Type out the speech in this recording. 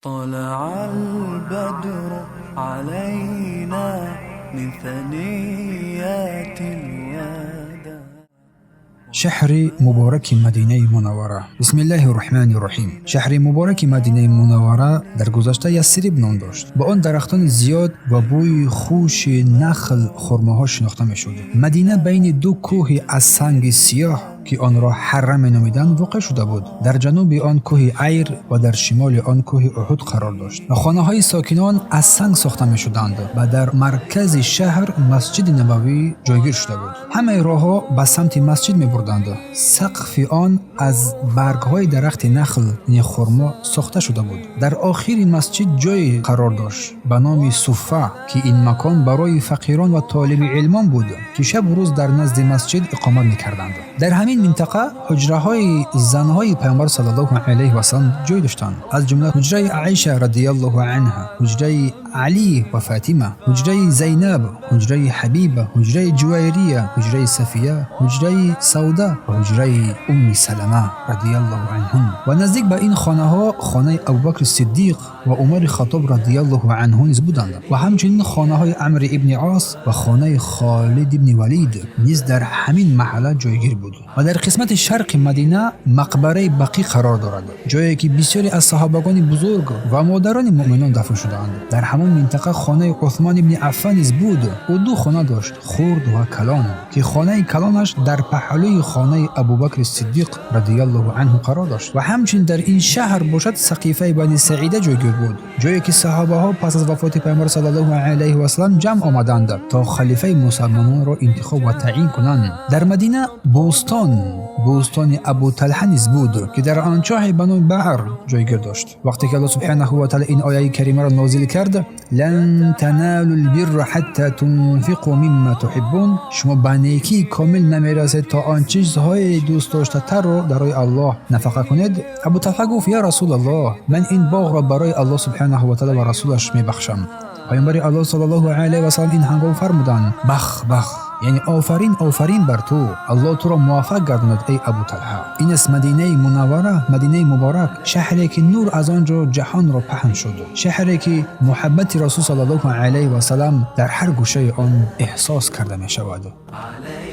طلع البدر علينا من ثنيات الوداع. Шаҳри мубораки Мадинаи Мунаввара. Бисмиллаҳи роҳмани роҳим. Шаҳри мубораки Мадинаи Мунаввара дар гузашта Ясриб ном дошт. Ба он дарахтони зиёд ва бӯи хуши нахл, хурмоҳо шинохта мешуд. Мадина байни ду кӯҳи аз санги сиёҳ, ки онро Ҳарра меномиданд, воқеъ шуда буд. Дар ҷануби он кӯҳи Айр ва дар шимоли он кӯҳи Уҳуд қарор дошт ва хонаҳои сокинон аз санг сохта мешуданд ва дар маркази шаҳр Масҷиди Набавӣ ҷойгир шуда буд. Ҳамаи роҳҳо ба самти масҷид мебурданд. Сақфи он аз баргҳои дарахти нахл, яъне хурмо, сохта шуда буд. Дар охири масҷид ҷое қарор дошт ба номи Суффа, ки ин макон барои фақирон ва толиби илмон буд, ки шабу рӯз дар назди масҷид иқомат мекарданд. Дар ҳамин минтақа ҳуҷраҳои занҳои Пайғамбар саллаллоҳу алайҳи васалам ҷой доштанд, аз ҷумла ҳуҷраи Аиша радиаллоҳу анҳа, ҳуҷраи Алӣ ва Фатима, ҳуҷраи Зайнаб, ҳуҷраи Ҳабиба, ҳуҷраи Ҷувайрия, ҳуҷраи Сафия, ҳуҷраи Савда ва ҳуҷраи Умми Салама радиаллоҳу анҳум. Ва наздик ба ин хонаҳо хонаи Абубакри Сиддиқ ва Умари Хаттоб радиаллоҳу анҳу низ буданд ва ҳамчунин хонаҳои Амри ибни Ос ва хонаи Холид ибни Валид низ дар ҳамин маҳалла ҷойгир буд. Ва дар қисмати шарқи Мадина мақбараи Бақӣ қарор дорад, ҷое ки бисёре аз саҳобагони бузург ва модарони муъминон дафн шудаанд. Дар ҳамон минтақа хонаи Усмон ибни Аффан низ буд. Ӯ ду хона дошт, хурд ва калон, ки хонаи калонаш дар паҳлӯи хонаи Абубакри Сиддиқ радиаллоҳу анҳу қарор дошт. Ва ҳамчунин дар ин шаҳр бошад Сақифаи Бани Саида ҷойгир буд, ҷое ки саҳобаҳо пас аз вафоти Пайғамбар саллаллоҳу алайҳи васалам ҷамъ омаданд, то халифаи мусалмононро интихоб ва таъин кунанд. Дар Мадина бӯстон, бӯстони Абу Талҳа низ буд, ки дар он чоҳе ба номи Баър ҷойгир дошт. Вақте ки Аллоҳ субҳанаҳу ва таъала ин ояи каримаро нозил кард: «Лан таналу лбирра ҳатта тунфиқу мимма туҳиббун», шумо ба некии комил намерасед, то он чизҳои дӯстдоштатарро дар роҳи Аллоҳ нафақа кунед. Абу Талҳа гуфт: «Я Расулаллоҳ, ман ин боғро барои Аллоҳ субҳанаҳу ва таъала ва расулаш мебахшам». Паёмбари Аллоҳ саллаллоҳу алайҳи васалам ин ҳангом фармуданд: «Бах, бах», яъне офарин, офарин бар ту, Аллоҳ туро муваффақ гардонад, эй Абу Талҳа. Ин аст Мадинаи Мунаввара, Мадинаи муборак, шаҳре ки нур аз он ҷо ҷаҳонро паҳн шуд, шаҳре ки муҳаббати Расул саллаллоҳу алайҳи васалам дар ҳар гӯшаи он эҳсос карда мешавад. علينا